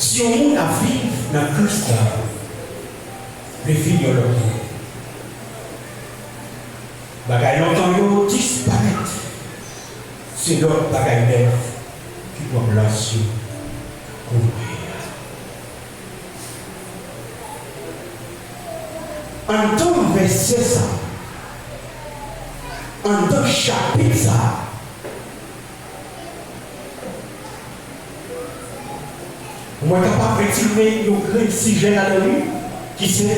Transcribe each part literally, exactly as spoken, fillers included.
Si yon moun ap viv nan Kris la, li vin yon lòt moun. Bagay lontan yo disparèt. Se lòt bagay nèf ki pran plas yo kounye a. Anndan vèsè sa a, anndan chapit sa a, mwen kapab retire yon grenn sijè ladan li, ki se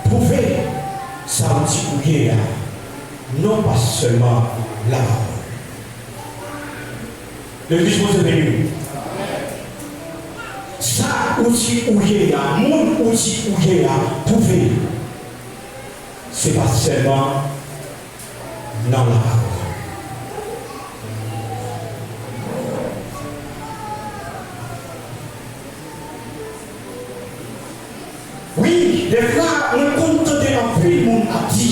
pwouve sa w di ou ye a, non pa sèlman lapawòl. Legliz, Bondye beni w. Sa ou di ou ye a, moun ou di ou ye a, pwouve l. Se pa sèlman nan lapawòl. Wi, defwa, mwen konn tande anpil moun ap di,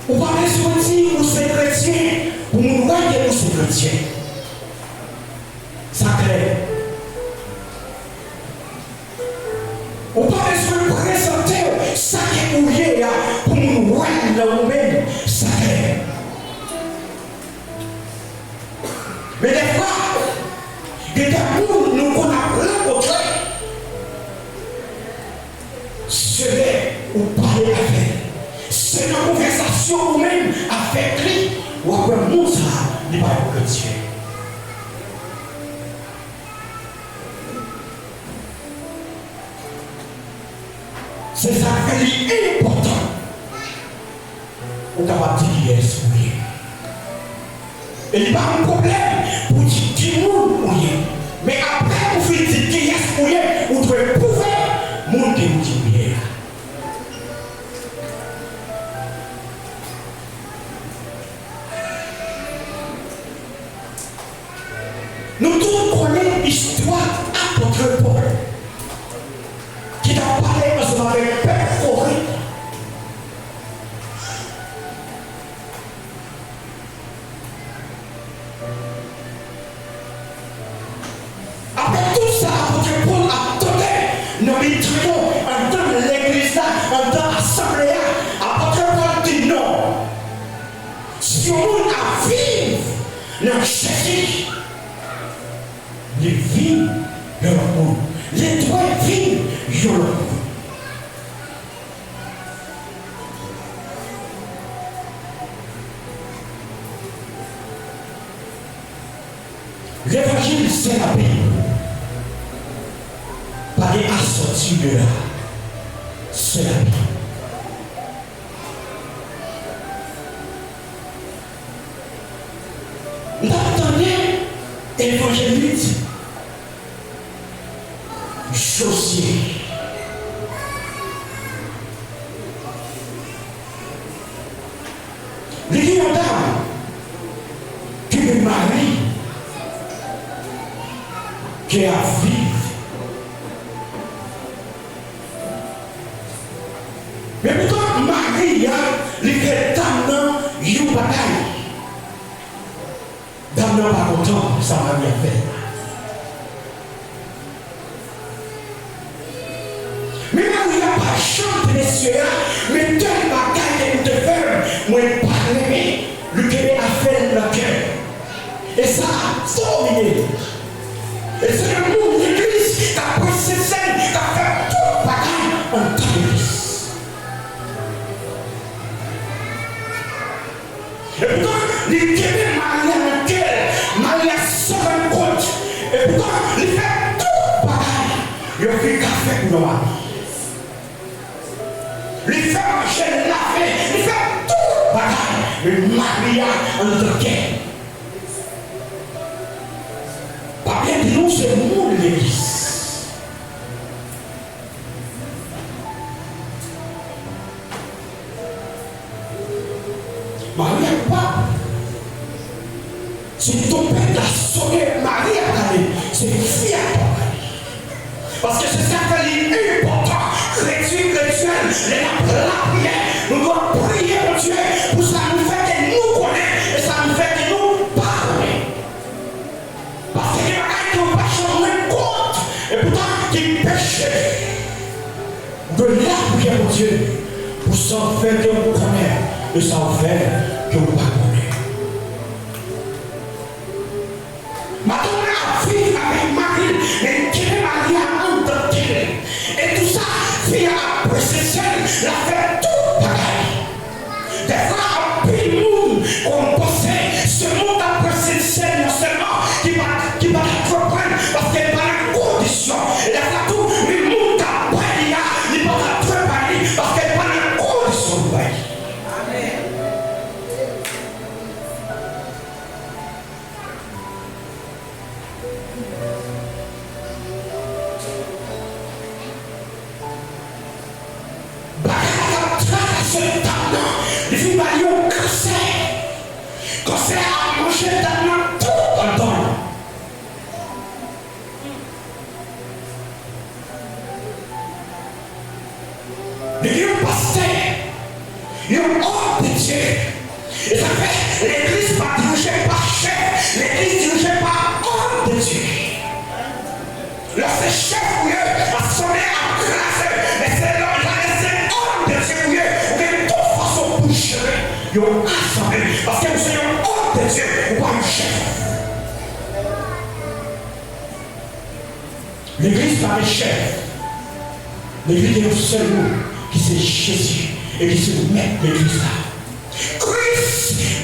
ou pa bezwen di ou se kretyen pou moun wè ke ou se kretyen. Sa klè. Ou pa bezwen prezante w sa ke ou ye a pou moun wè l nan ou menm. Sa klè. Men defwa, gen de moun nou konn ap rankontre, se lè ou pale avè l, se nan konvèsasyon ou menm avèk li, w ap wè moun sa a, li pa yon kretyen. Se sa k fè li enpòtan ou kapab di kiyès ou ye. E li pa yon pwoblèm pou w di ki moun ou ye. Men apre ou fin di kiyès ou ye, ou dwe pwouve moun ke ou di ou ye a. Nou tout konnen istwa apot Pòl ki t ap pale ansanm avèk pèp Korent la. Apre tout sa apot Pòl ap tande nan mitan yo, anndan legliz la, anndan asanble a, apot Pòl di non. Si yon moun ap viv nan Jezi, li vin yon lòt moun. Li dwe vin yon lòt moun. Levanjil se Labib. Pa gen asòti de la. Se Labib. M t ap tande evanjelis Josye. Li gen yon dam ki gen mari ki ap viv. Men poutan mari a, li fè dam nan yon bagay. Dam nan pa kontan sa mari a fè. Men mari a pa janm di mesye a, men tèl bagay ke ou te fè m, mwen pa renmen. Li kenbe afè l nan kè l. E sa ap domine l. E se yon moun legliz k ap preche sèn, k ap fè tout bagay anndan legliz. Epoutan, li kenbe mari a nan kè l, mari a san rann kont. Epoutan, li fè tout bagay yon fi ka fè pou yon mari. Li fè manje, l lave, li fè tout bagay. Men mari a anndan kè l. Papye di nou se moun legliz. Mari a koupab. Si twonpèt la sone, mari a prale, se fi a k ap prale. Paske se sa k fè li enpòtan, kretyen, kretyèn, lè n ap lapriyè, nou dwe priye Bondye pou sa nou fè ke nou konnen e sa nou fè Dye pou sa w fè ke w konnen e sa w fè ke w pa konnen. Madanm nan ap viv avèk mari l, men li kenbe mari a anndan tèt li. E tou sa, fi a ap prese sèl, l ap fè tout bagay. Dèfwa, anpil moun konn panse se moun k ap prese sèl nan sèlman ki pa, ki pa t ap dwe pran l, paske l pa nan kondisyon. E dèfwa tou, menm moun k ap bay li a, li pa t ap dwe bay li, paske l pa nan kondisyon pou bay li. Amèn. Bagay la k ap trakase dam nan, li fin ba li yon kansè. Kansè a ap manje dam nan tout anndan l. Li gen yon pastè, yon òm de Dye. E sa fè, legliz pa dirije pa chèf, legliz dirije pa òm de Dye. Lè se chèf ou ye, asanble a ap kraze, men se lè, lè se òm de Dye ou ye, ou gen tout fason pou jere yon asanble, paske ou se yon òm de Dye, ou pa yon chèf. Legliz pa gen chèf. Legliz gen yon sèl moun ki se Jezi e ki se mèt legliz la. Kris,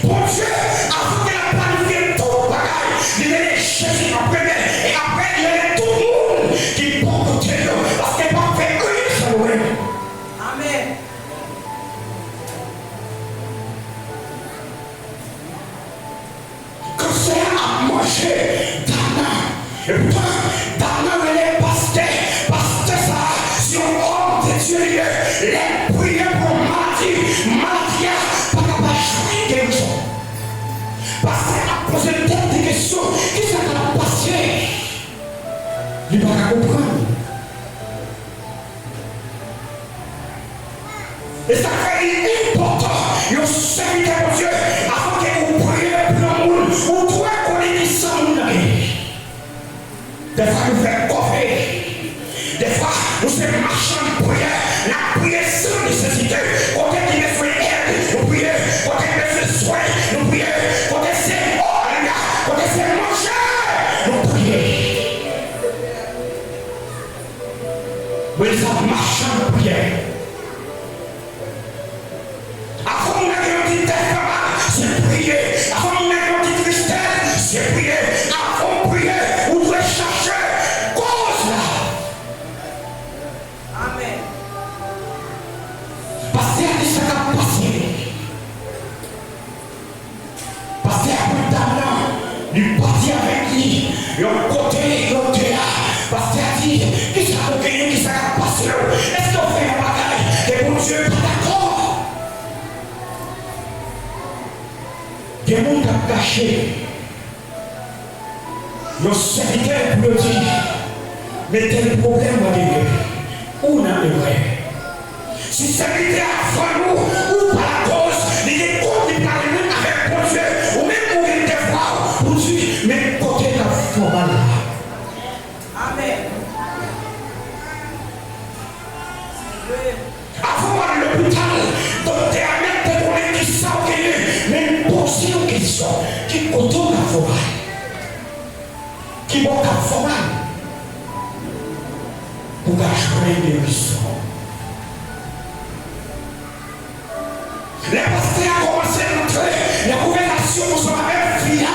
Bondye, avan ke l ap planifye tout bagay, li rele Jezi an premye e apre li rele tout moun ki bò kote l yo, paske l p ap fè anyen san nou menm. Amèn. Kansè a ap manje dam nan. Epoutan, dam nan rele pastè. Pastè sa a, se yon òm de Dye li ye. Lè l priye pou yon maladi, maladi a pa ka pa jwenn gerizon. Pastè a ap poze tèt li kesyon, kisa k ap pase? Li pa ka konprann. E sa k fè li enpòtan, yon sèvitè Bondye, avan ke ou priye pou yon moun, ou dwe konnen kisa moun nan ye. Dèfwa nou fè kòve. Dèfwa, nou se machann priyè, n ap priye san nesesite. Kote ki bezwen èd, nou priye. Kote ki bezwen swen, nou priye. Kote se, o, alelouya, kote se manje, nou priye. Mwen sa machann priyè. Avan moun nan gen yon ti tèt fè mal, se priye. Avan moun nan gen yon ti tristès, se priye. Avan w priye, ou dwe chache koz la. Amèn. Pastè a di sa k ap pase. Pastè a pran dam nan, li pati avèk li. Yon kote yo te a, pastè a di, kisa nou genyen, kisa k ap pase yo? Èske w fè yon bagay ke Bondye pa dakò? Gen moun k ap kache. Yon sèvitè pou yo di, men tèl pwoblèm mwen genyen, ou nan erè. Si sèvitè a vann ou, ou pa lakoz, li gen kont li pral règle avèk Bondye, ou menm ou gen devwa w pou di, men kote k ap fè w mal la. Amèn. Avan w al lopital, doktè a mèt te konnen kisa w genyen, men l poze yon kesyon, ki kote w ka fè w mal? Ki bò w ka fè w mal? Pou w ka jwenn gerizon. Lè pastè a kòmanse rantre nan konvèsasyon ansanm avèk fi a,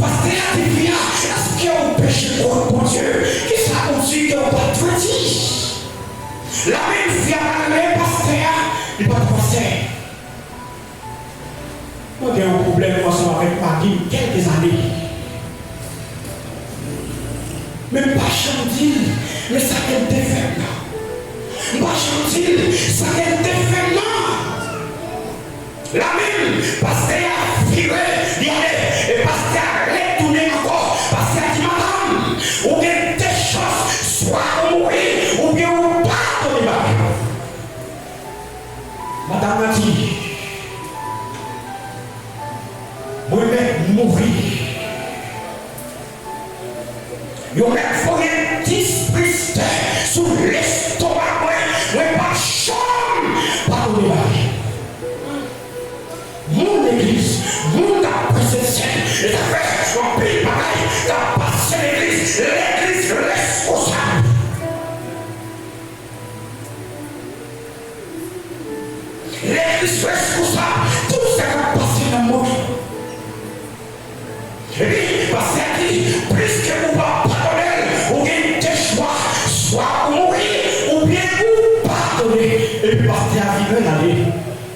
pastè a di fi a, èske ou peche kont Bondye? Kisa ou di ke ou pa t dwe di? Lamenm fi a pral rele pastè a, li pa t pastè. Mwen gen yon pwoblèm ansanm avèk mari m kèlke zane. Men m pa janm di l, men sa ke l te fè m nan. M pa janm di l, sa ke l te fè m nan. Lamenm, pastè a vire, li ale. E pastè a retounen ankò. Pastè a di, madanm, ou gen de chans, swa ou mouri, oubyen ou padone mari w. Madanm nan di, mwen mèt mouri. Yo mèt voye dis bristè sou lestoma mwen, mwen p ap janm Plis ke ou pa padone l, ou gen de chwa, swa ou mouri, oubyen ou padone. Epi pastè a vire l ale.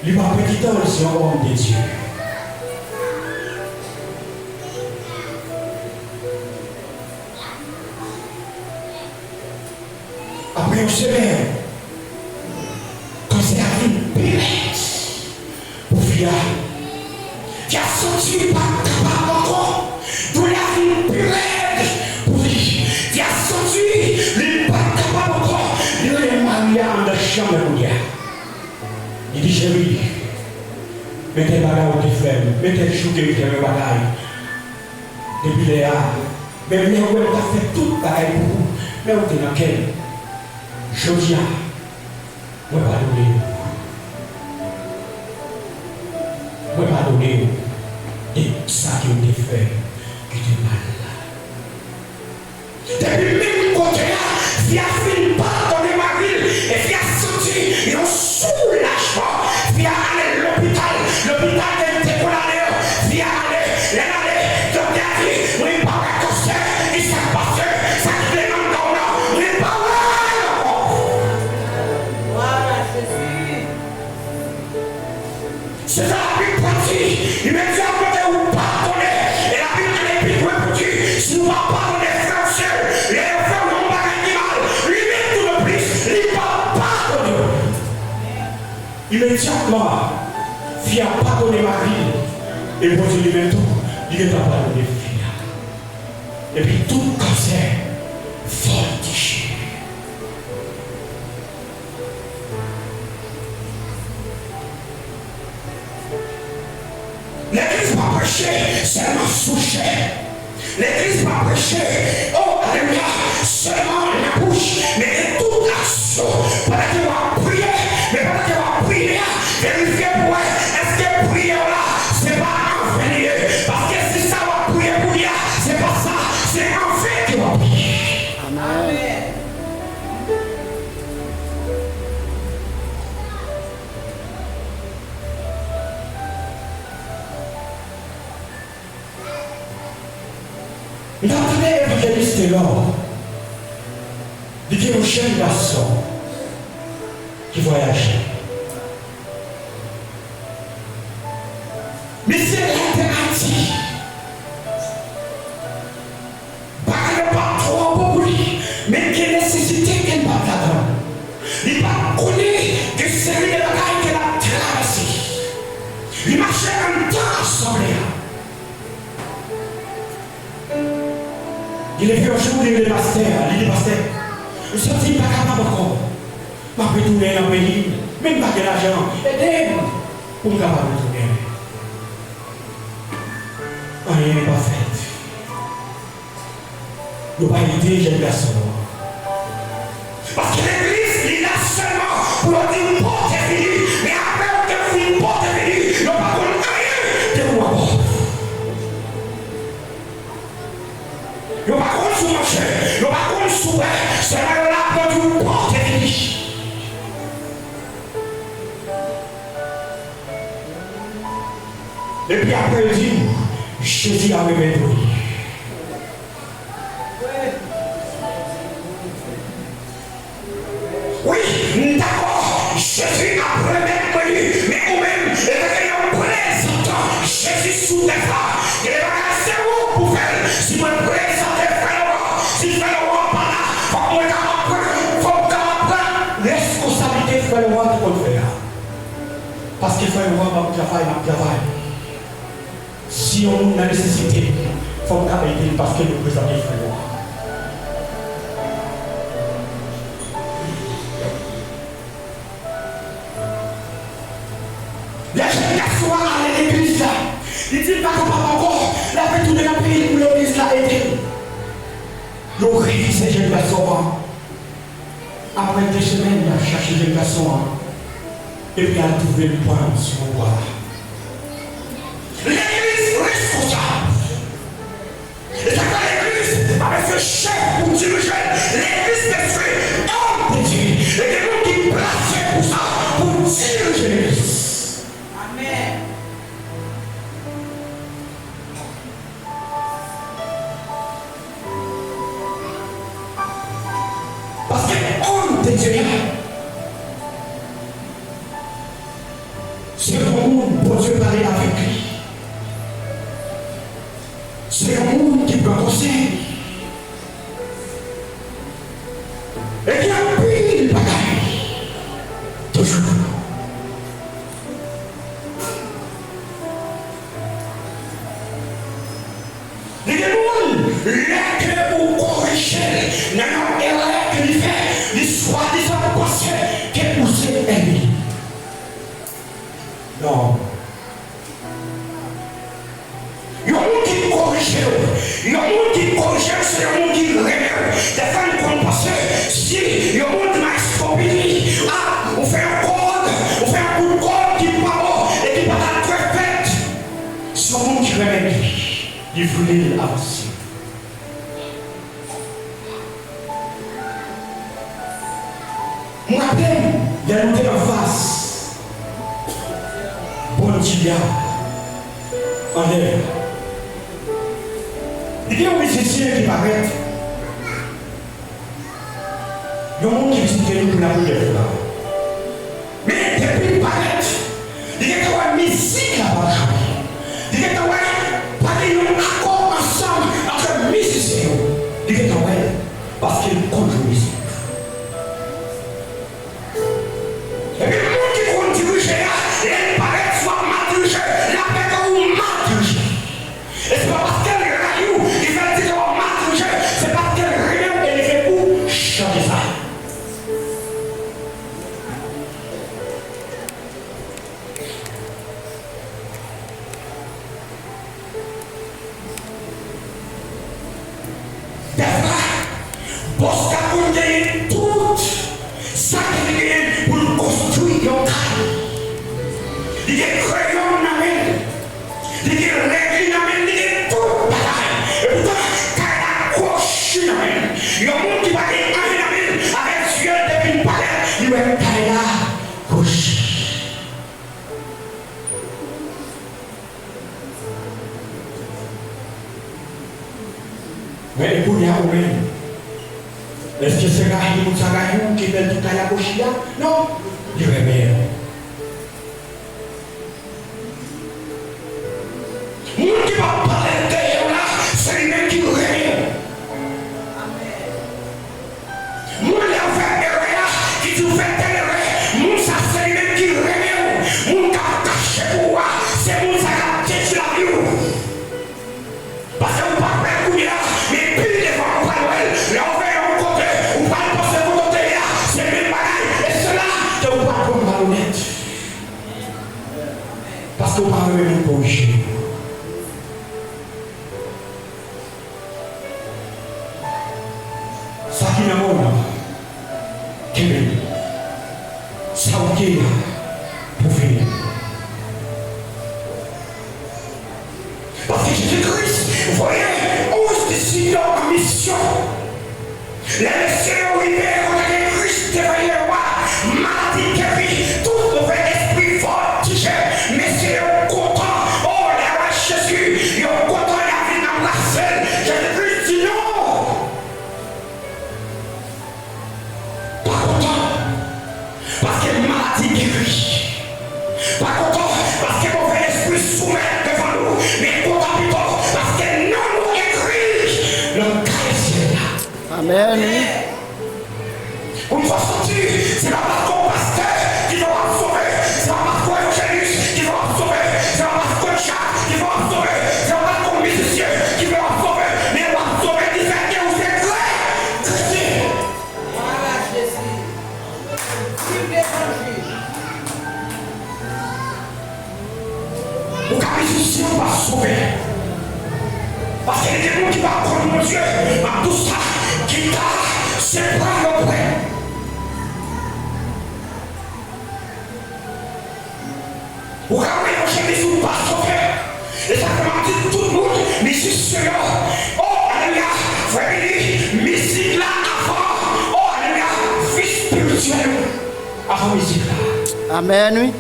Li pa pèdi tan, li se yon òm de Dye. Apre yon semèn, kansè a vin pi rèd pou fi a. Fi a santi li pa t kapab ankò. Doulè a vin pi rèd pou li. Fi a santi li pa t kapab ankò. Li rele mari a anndan chanm nan kounye a. Li di, cheri, men tèl bagay ou te fè m, men tèl jou ke w te fè m yon bagay. Depi lè a, menm lè ou wè m t ap fè tout bagay pou ou, men ou te nan kè m. Jodi a, mwen padone w. Mwen padone w de sa ke w te fè ki te mal la. Depi menm kote a, fi a fin padone mari l, e fi a santi yon soulajman. Fi a ale lopital, lopital ke l te konn ale yo, fi a ale, lè l ale, doktè a di, mwen pa wè kansè, ki sa k pase, sa ki te nan kò w nan, mwen pa wè l ankò. Glwa a Jezi. Se sa Labib la di, imedyatman ke ou padone, e Labib ale pi lwen pou di, si ou pa padone frè w, sè w, lè yo fè w yon bagay ki mal, li menm tou de plis, li pa padone w. Imedyatman, fi a padone mari l, e Bondye li menm tou, li gentan padone fi a. Epi tout kansè vòltije. Legliz pa preche sèlman sou chè. Legliz pa preche, o, alelouya, sèlman nan bouch, men gen tout aksyon. Pandan ke w ap priye, men pandan ke w ap priye a, verifye pou wè, èske priyè w la, se pa anven li ye. Paske si sa w ap priye pou li a, se pa sa, se anven ke w ap priye. Amèn. M t ap tande evanjelis Telor. Li gen yon jèn gason ki vwayaje. Misye rete Ayiti. Bagay yo pa t twò bon pou li, men gen nesesite ke l pa t ladan l. Li pa t konnen gen seri de bagay ke l ap travèse. Li mache anndan asanble a. Li leve yon jou, li rele pastè a, li di, pastè, m santi m pa kapab ankò. M ap retounen nan peyi m, men m pa gen lajan. Ede m pou m kapab retounen. Anyen pa fèt. Yo pa ede jèn gason an. Paske legliz, li la sèlman pou yo di w pote vini, men apre w te fin pote vini, yo pa konn anyen de ou ankò. Yo pa konn si w manje, yo pa konn si w bwè, sèlman yo la pou yo di w pote vini. Epi apre yo di w, Jezi a remèt ou li. Wi, m dakò, Jezi ap remèt mwen li, men ou menm, etanke yon prezantan Jezi sou tè sa, gen de bagay se ou pou fè l. Si mwen prezante frè Laurent, si frè Laurent pa la, fòk mwen kapab pran, fòk m kapab pran reskonsablite frè Laurent te konn fè a. Paske frè Laurent pa pou travay, l ap travay. Si yon moun nan nesesite, fò m ka ede l paske nou prezante frè nou an. Lè jèn gason an ale legliz la, li di l pa kapab ankò, l ap retounen nan peyi l pou legliz la ede l. Yo revize jèn gason an. Apre de semèn, y ap chache jèn gason an, epi y al twouve l pann sou yon bwa. Legliz reskonsab. E sa k fè legliz pa bezwen chèf pou dirije l. Legliz bezwen òm de Dye. E gen moun ki plase pou sa, pou dirije legliz. Amèn. Òm de Dye a, se yon moun Bondye pale avèk li. Se yon moun ki pran konsèy. E gen anpil bagay toujou. Li gen moun, lè ke ou korije l nan yon erè ke li fè, li swadizan panse ke ou se ènmi li. Non. Yon moun ki korije w, yon moun ki korije w, se yon moun ki renmen w. Dèfwa, nou konn panse, si yon moun t mal estwopi li, a, ou fè yon kòd, ou fè yon kout kòd ki pa bon e ki pa t ap dwe fèt. Se yon moun ki renmen li, li vle l avanse. M raple m, lè nou te anfas Bondye a anlè, li gen yon mizisyen ki parèt, yon moun ki vizite nou pou lapremyè fwa. Men depi l parèt, li gentan wè mizik la p ap jwe. Li gentan wè pa gen yon akò ansanm ant mizisyen yo. Li gentan wè l paske l konn jwe mizik. Epi moun ki konn dirije a, lè l parèt, si w ap mal dirije, l ap gade w mal dirije. E se pa paske l rayi w ki fè l di ke w ap mal dirije, se paske l renmen w e li vle pou w chanje sa. Dèfwa, bòs la konn genyen tout sa ke li genyen pou l konstwi yon kay. Li gen kreyon nan men l. Li gen règ li nan men l, li gen tout bagay. Epoutan, kay la kwochi nan men l. Yon moun ki pa gen anyen nan men l, avèk zye l depi l parèt, li wè kay la kwochi. Men kounye a ou menm, èske se rayi moun sa rayi w ki fè l di kay la kwochi a? Non, li renmen w. Moun ki p ap pale dèyè w la, se li menm ki renmen w. Moun lè w fè erè a, ki di w fè tèl erè, moun sa se li menm ki renmen w. Moun k ap kache pou ou a, se moun sa k ap detwi lavi w. Paske ou pa t wè l kounye a, men pi devan ou pral wè l. Lè w veye yon kote, ou pral panse kote w te ye a, se menm bagay. E se la ke ou pral pran malonèt. Paske ou pa renmen moun korije w. Sa ki nan men w la, kenbe l. Sa w gen an, pwofite l. Paske Jezi Kris voye onz disip yo an misyon. Lè mesye yo rive kote ke Kris te voye yo a, maladi geri, tout movè espri vòltije. Mesye yo kontan. O, lè yo wè Jezi, yo kontan, y ap vin anbrase l. Jezi Kris di non. Pa kontan paske maladi geri. Pa kontan paske movè espri soumèt devan nou. Men kontan pito paske non nou ekri nan kay syèl la. Amèn, wi. Ou fò santi, se pa paske w pastè ki fè w ap sove, se pa paske w evanjelis ki fè w ap sove, se pa paske w tchak ki fè w ap sove, se pa paske w mizisyen ki fè w ap sove, men w ap sove difèt ke ou se kre-, kretyen. Glwa a Jezi. Viv levanjil. Ou ka mizisyen, ou pa sove. Paske gen moun ki pa konn Bondye, m ap di w sa, gita se pran yo pran. Ou ka wè yon chemiz ou pa sove. E sa fè m ap di tout moun, mizisyen yo, o, alelouya, frè Billy, mizik la avan, o, alelouya, vi espirityèl ou avan mizik la. Amèn, wi.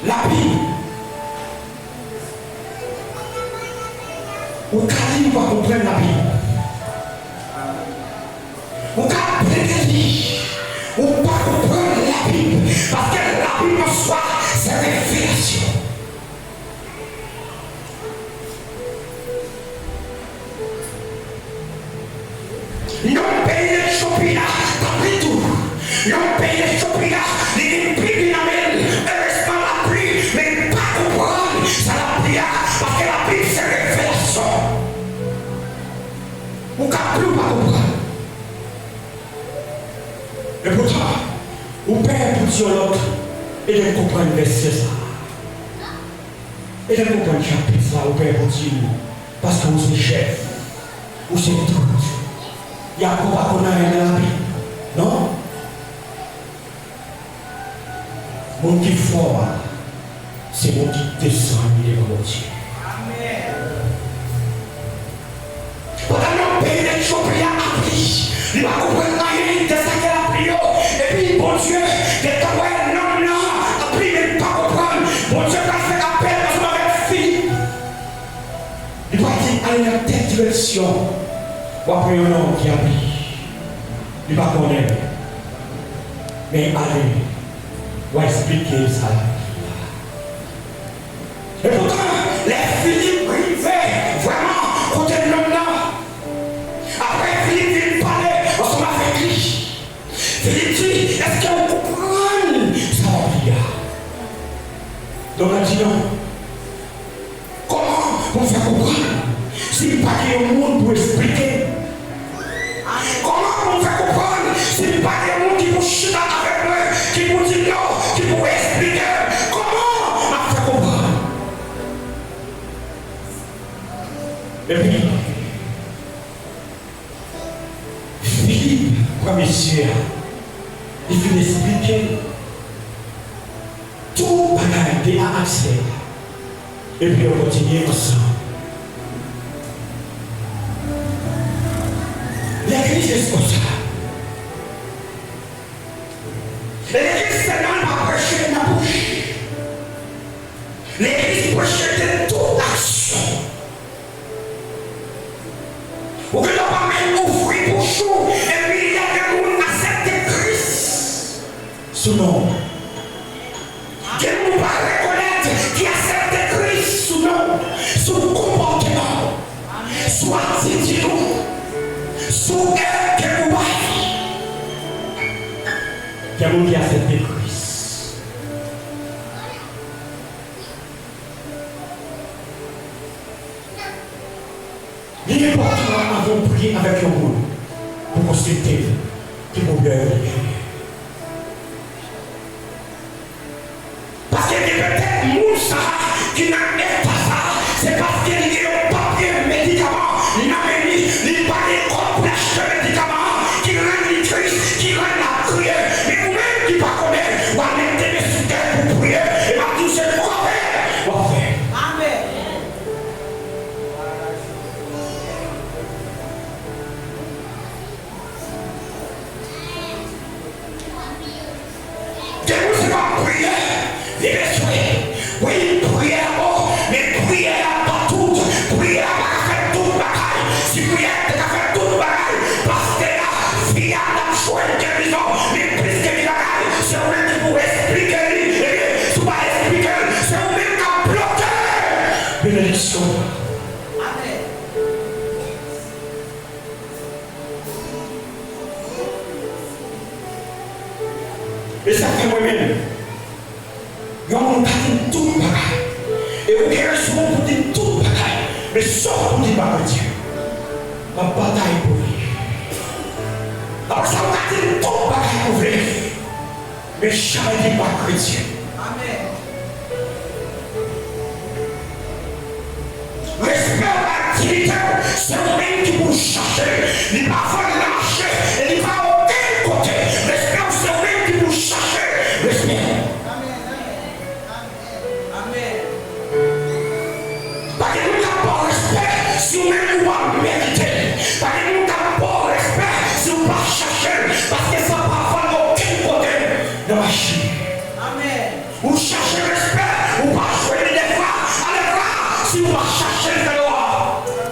Lapid, Ou pa konprann Labib. Ou ka plede li, ou pa konprann Labib, paske Labib an swa se revelasyon. Non peyi Etyopi a t ap pli tou. Non peyi Etyopi a, li gen Bib li nan men l. Erezman l ap li, men li pa konprann sa l ap li a, paske Labib se revelasyon. Ou ka pli ou pa konprann. Epoutan, ou pè pou di yon lòt, ede m konprann vèsè sa a. Ede m konprann chapit sa a, ou pè pou di m, paske ou se chèf, ou se tout. Yakò pa konn anyen nan Labib, non? Moun ki fò a, se moun ki desann li devan Bondye. Pandan nonm peyi Etyopi a ap li, li pa konprann anyen de sa ke l ap li yo. Epi Bondye gentan wè nonm nan ap li, men li pa konprann. Bondye pral fè apèl ansanm avèk Filip. Li pral di l ale nan tèl direksyon, w ap wè yon nonm ki ap li. Li pa konnen l. Men ale, w a esplike l sa l ap li a. Epoutan, lè Filip rive vrèman kote nonm nan, apre Filip fin pale ansanm avèk li, Filip di, èske w konprann sa w ap li a? Nonm nan di non. Kòman pou m fè konprann si m pa gen yon moun pou esplike m? Kòman pou m fè konprann si m pa gen moun ki pou chita avèk mwen, ki pou di m non, ki pou esplike m? Kòman m ap fè konprann? Epi, Filip pran mesye a, li fin esplike l tout bagay de A a Z. Epi yo kontinye ansanm. Legliz res konsa. Legliz sèlman pa preche nan bouch. Legliz preche de tout aksyon. Ou gen dwa pa menm ouvri bouch ou, epi y a de moun aksepte Kris sou non w. Gen moun ou pa rekonèt ki aksepte Kris sou non w, sou konpòteman w, sou atitid ou, sou èd ke ou bay. Gen moun ki aksepte Kris. Li enpòtan avan w priye avèk yon moun pou konsilte l ki pwoblèm li genyen. Paske gen petèt moun sa a ki nan eta sa a, se paske li gen yon papye medikaman nan men li, li pa gen kòb pou l achte medikaman an, ki rann li tris, ki rann l ap kriye. Men ou menm ki pa konnen, w a mete men sou tèt pou priye, e m ap di w se kòve w ap fè. Amèn. Gen moun se pa priyè li bezwen. Wi, priyè bon, men priyè a pa tout. Priyè a pa ka fè tout bagay. Si priyè a te ka fè tout bagay, pastè a, fi a t ap jwenn gerizon. Men plis ke li bagay, se ou menm ki pou esplike li. Ebyen, si w pa esplike l, se ou menm k ap bloke benediksyon. Amèn. E sa k fè mwen menm, yon moun ou ka di m tout bagay, e ou gen rezon pou di m tout bagay, men sa w pou di m pa kretyen, m ap batay pou li. Apre sa, ou ka di m tout bagay ou vle, men janm di m pa kretyen. Amèn. Respè w ak diyite w, se ou menm ki pou chache l. Li pa vann nan mache, e li pa okenn kote. Respè w, se ou menm ki pou chache respè w. Pa gen moun k ap ba w respè si ou menm ou pa merite l. Pa gen moun k ap ba w respè si ou pa chache l. Paske sa pa vann okenn kote nan mache. Amèn. Ou chache respè, ou pa jwenn li dèfwa, alèfwa, si ou pa chache l fè lwa.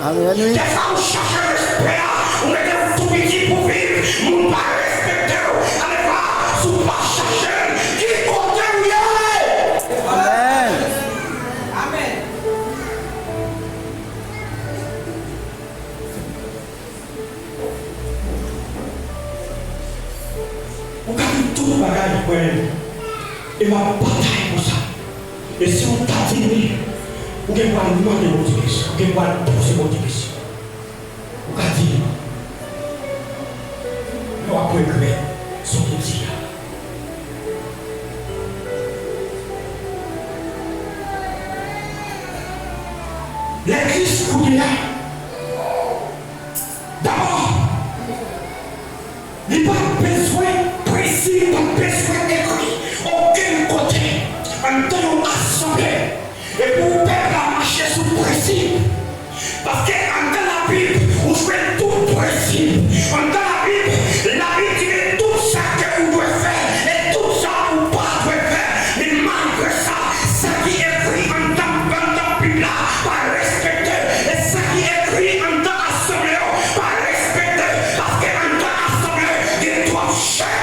Amèn, wi. Dèfwa ou chache respè a, ou mete yon tou piti pou viv, moun pa respekte w. Alevwa, si w pa chache l, ki kote w ye? Amèn. Amèn. Ou ka di tout bagay, frè m. E m ap batay pou sa. E si w ta di wi, ou gen dwa mande Bondye kesyon, ou gen dwa poze Bondye kesyon. Ou ka di non. Men w ap regrèt sa w te di a. Legliz kounye a, dabò, li pa bezwen prensip, li pa bezwen ekri okenn kote anndan yon asanble. E pou pèp la mache sou prensip. Paske anndan Labib, ou jwenn tout prensip. Anndan Labib, Labib di men tout sa ke ou dwe fè e tout sa ou pa dwe fè. Men malgre sa, sa ki ekri anndan, anndan Bib la pa respekte. E sa ki ekri anndan asanble yo pa respekte. Paske anndan asanble, gen twòp chèf.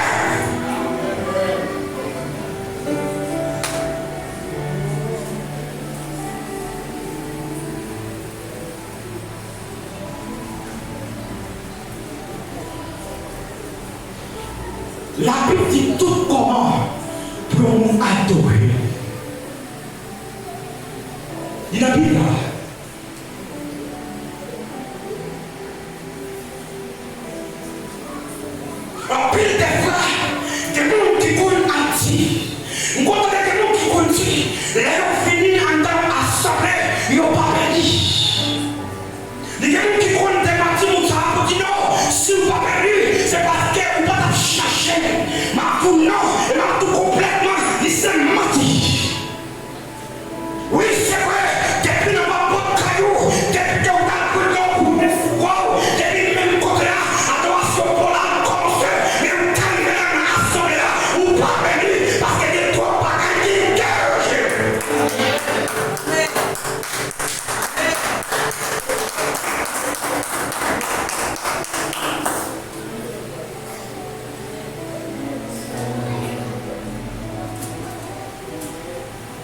Labib di tout kòman pou yon moun adore. Li nan Bib la. Anpil dèfwa, gen moun ki konn ap di, m konn tande gen moun ki konn di, lè yo vini anndan asanble, yo pa beni. Li gen moun ki konn demanti moun sa a pou di non, si w pa beni, se paske ou pa t ap chache. M ap di w non, e m ap di w konplètman, li se manti. Wi, se vre, depi nan bò pòt kay ou, depi ke w t al pran yon kout men fou kò w, depi menm kote a, adorasyon pa w la ap kòmanse, men ou ta rive la nan asanble a, ou pa beni, paske gen twòp bagay ki deranje.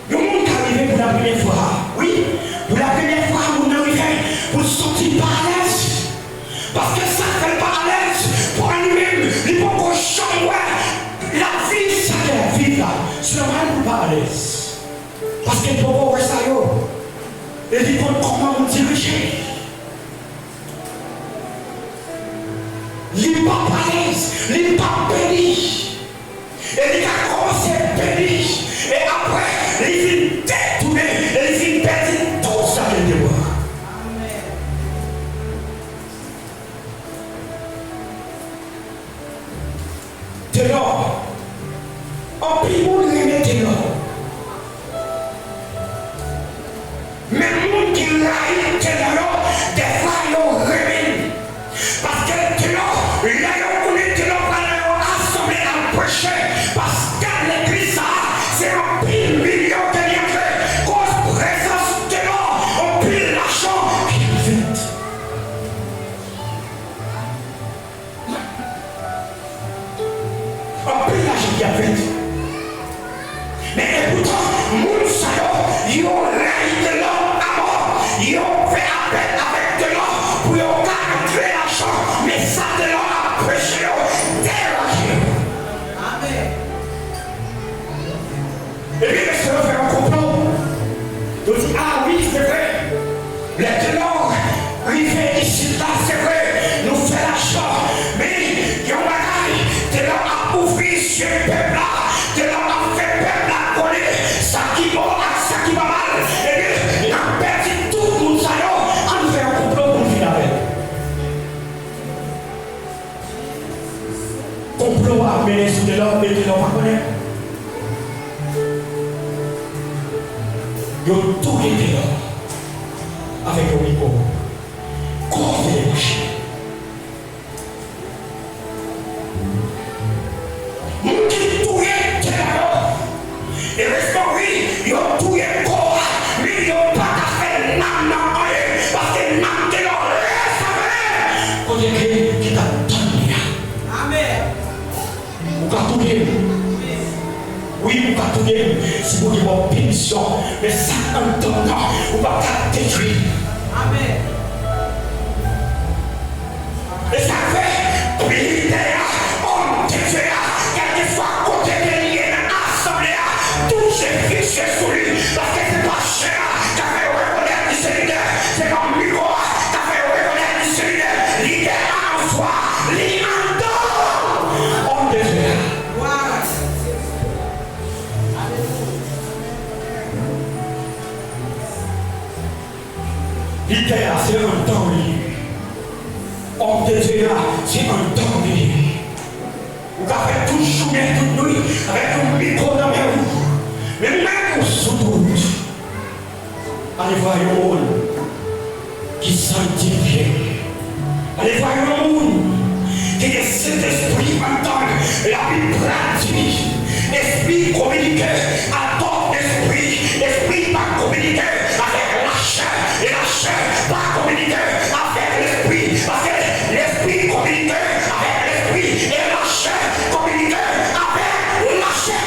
Yon moun ka rive pou lapremyè fwa. Wi, pou lapremyè fwa, moun nan rive pou l santi l pa alèz. Paske sa k fè l pa alèz, pou li menm, li poko janm wè lavi sa ke l ap viv la. Se nòmal pou l pa alèz. Paske l poko wè sa yo. E li konn kòman pou dirije. Li p ap alèz, li p ap beni. E li ka kòmanse beni, e apre, li vin detounen, e li vin pèdi tout sa ke l te pran. Tenò. Anpil moun renmen tenò. Men moun ki rayi tenò yo, dèfwa yo renmen l. Paske tenò, lè yo konnen tenò pral nan yon asanble al preche, paske legliz sa a, se anpil milyon ke li antre. Koz prezans tenò, anpil lajan ki ap fèt. Anpil lajan ki ap fèt. Men epoutan, moun sa yo, yo rayi tenò amò. Yo fè apèl avèk tenò pou yo ka antre lajan. Men sa tenò ap preche yo deranje yo. Amèn. Epi mesye yo fè yon konplo. Yo di, a wi, se vre. Lè tenò rive isit la, se vre, nou fè lajan. Men, gen yon bagay, tenò ap ouvri zye pèp la, tenò ap fè pèp la konnen sa ki bon ak sa ki pa mal. Epi, n ap pèdi tout moun sa yo, ann fè yon konplo pou n fin avè l. Konplo ap mennen sou tenò, e tenò pa konnen. Yo touye tenò avèk yon mikwo. Koze debouche. Moun ki touye tenò yo, erezman wi, yo touye kò a, men yo pa ka fè nanm nan anyen, paske nanm tenò Ou ka touye m. Wi, ou ka touye m si Bondye ba w pemisyon. Men sa k anndan m nan, ou p ap ka detwi. Amèn. E sa k fè, lidè a, òm de Dye a, kèlkeswa kote ke li ye nan asanble a, touche, fikse sou li, paske se pa chè a k ap fè yo rekonèt li se lidè, se pa mikwo a k ap fè yo rekonèt li se lidè. Lidè a an swa, li anndan òm de Dye a. Lidè a, se anndan w li ye. Òm de Dye a, se anndan w li ye. Ou ka fè tout jounen, tout nuit, avèk yon mikwo nan men w. Men menm ou sou wout. Ale vwa yon moun ki sanntifye. Ale vwa yon moun ki gen Sentespri anndan l. Labib pral di, espri kominike ak dòt espri. Espri pa kominike avèk lachè, e lachè pa kominike avèk lespri. Paske lespri kominike avèk lespri, e lachè kominike avèk lachè.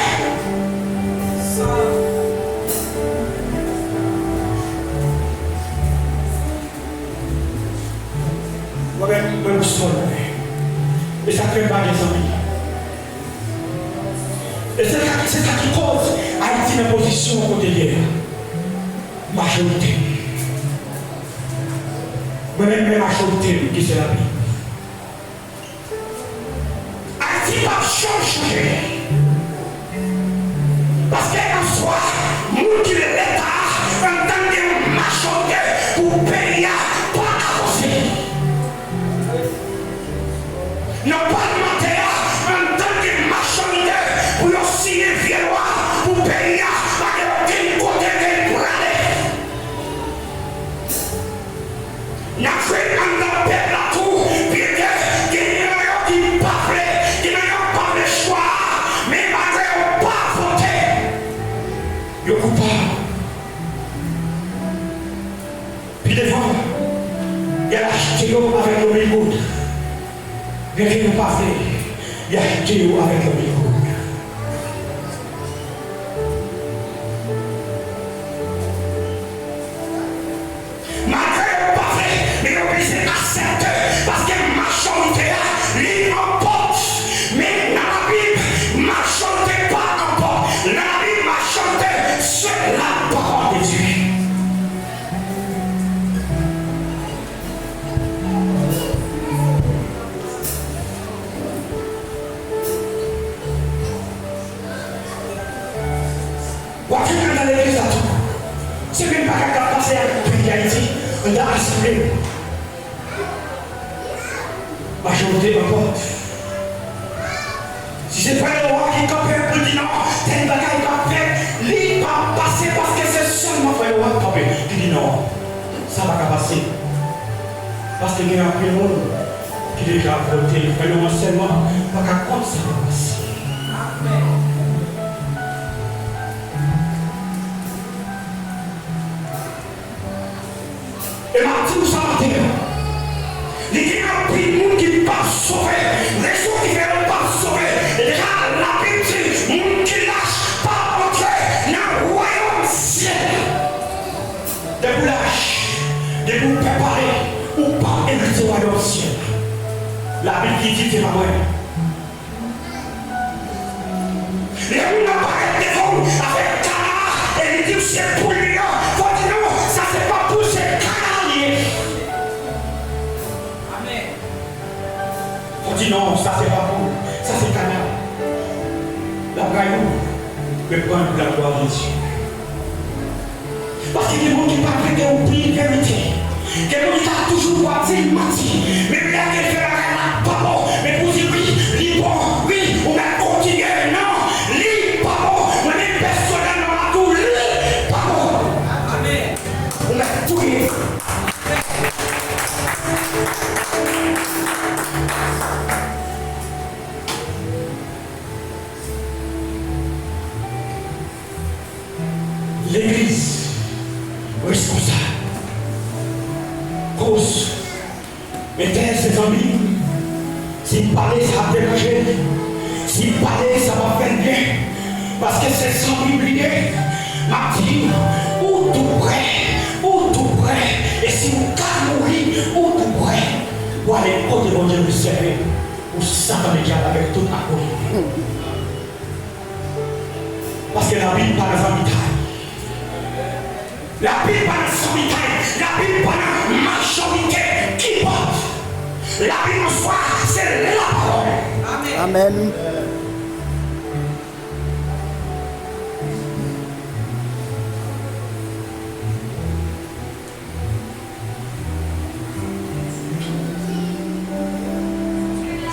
Mwen menm, mwen boussole mwen. E sa k fè m pa gen zanmi. E se sa, se sa ki koz Ayiti nan pozisyon kote l ye a. Majorite. Mwen menm, men majorite m ki se Labib. Ayiti p ap janm chanje. Paske an swa, moun ki nan Leta a, antann gen yon majorite pou peyi a pa avanse. Nan palmantè a, antann gen majorite pou yo siyen vye lwa pou peyi a pa gen okenn kote ke l prale. N ap jwenn anndan pèp la tou, byenke gen nan yo ki pa vle, gen nan yo pa vle chwa a, men malgre yo pa vote, yo koupab. Pi devan, y al achte yo avèk yon mil goud. Byenke yo pa vle, y achte yo avèk yon mil goud. Malgre yo pa vle, men yo oblije aksepte, paske majorite a, li anpòt. Men nan Labib, majorite pa anpòt. Nan Labib, majorite, se la pawòl de Dye. W ap jwenn anndan legliz la tou. Se menm bagay k ap pase ak peyi Dayiti, anndan asanble yo. Majorite anpòt. Si se frè Lewa ki kanpe pou l di non, tèl bagay p ap fèt, li p ap pase paske se sèlman frè Lewa k kanpe ki di non. Sa pa ka pase. Paske gen anpil moun ki deja vote, frè Lewa sèlman pa ka kont sa k ap pase. E m ap di nou sa maten an, li gen anpil moun ki p ap sove. Rezon ki fè yo p ap sove, e deja Labib di, moun ki lach p ap antre nan wayòm syèl la. Depi w lach, depi w pè pale, ou p ap erite wayòm syèl la. Labib ki di, se pa mwen. Lè moun nan parèt devan w avèk kana a, e li di w se poul li an, fò w di non, sa se pa poul, se kana li ye. Amèn. Fò w di non, sa se pa poul, sa se kana. L ap rayi w, men pran l pou la glwa de Dye. Paske gen moun ki pa vle ke ou di verite. Gen moun ki ka toujou ap di manti. Men lè ke l fè bagay la pa bon, men pou di wi, li bon, wi, ou mèt kontinye. Non, li pa bon. Mwen menm pèsonèlman, m ap di w, li pa bon. Amèn. Ou mèt touye. Legliz reskonsab. Koz, men tè se zanmi m. Si m pale, sa ap deranje. Si m pa Paske se san Bib li ye. M ap di w, ou tou prè, ou tou prè. E si w ka mouri, ou tou prè pou ale kote Bondye rezève pou Satan le dyab avèk tout akoli. Paske lapid pa nan zanmitay. Lapid pa nan zanmitay. Lapid pa nan majorite. Kinpòt. Lapid an swa, se lapawòl. Amèn.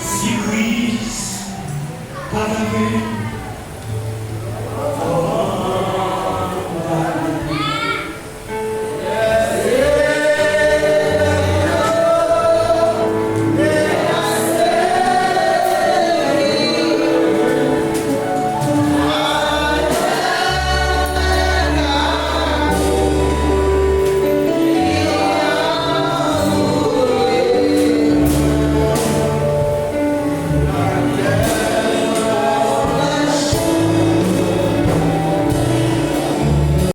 Si Kris pa t avè